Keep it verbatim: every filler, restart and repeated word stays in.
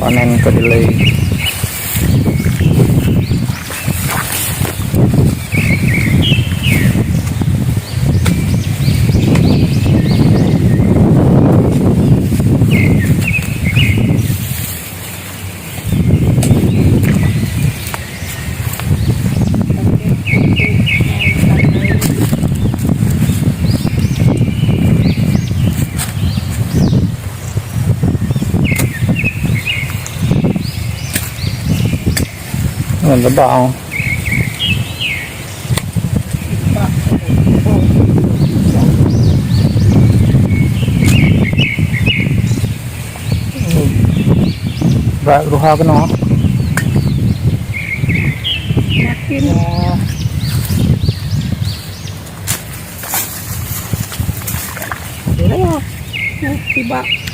Panen kedelai. Ngon leubak, oh. Bak ruha keunoe. Makin. Oh. Oh, tiba.